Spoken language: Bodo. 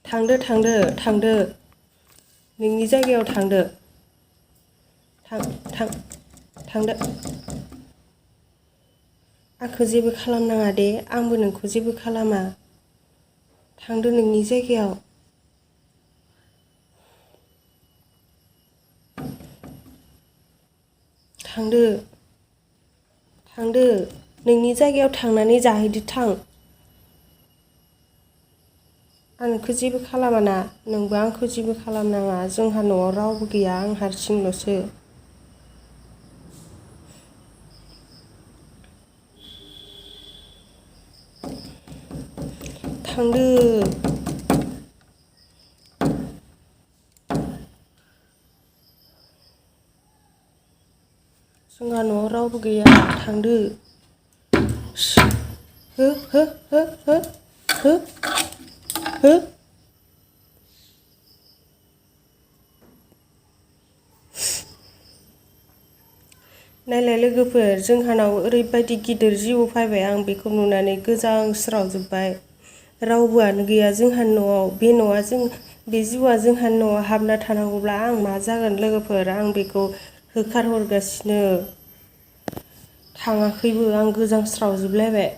थांदो थांदो थांदो नोंनि जायगायाव थांदो थांदो आंखौ जेबो खालामनाङा दे आंबो नोंखौ जेबो खालामा थांदो नोंनि जायगायाव थांदो नोंनि जायगायाव थांनानै जाहैदो थां आं नोंखौ जेबो खालामा ना नोंबो आंखौ जेबो खालामनाङा जोंहा न'आव रावबो गैया आं हारसिंल'सो थांदो जोंहा न'आव रावबो गैया थांदो हो नायलाय लोगोफोर जोंहानाव ओरैबायदि गिदिर जिबौ फैबाय आं बेखौ नुनानै गोजांस्रावजोब्बाय रावबोआनो गैया जोंहानि न'आव बे जिबौआ जोंहानि न'आव हाबना थानांगौब्ला आं मा जागोन लोगोफोर आं बेखौ होखारहरगासिनो थाङाखैबो आं गोजांस्रावजोबलायबाय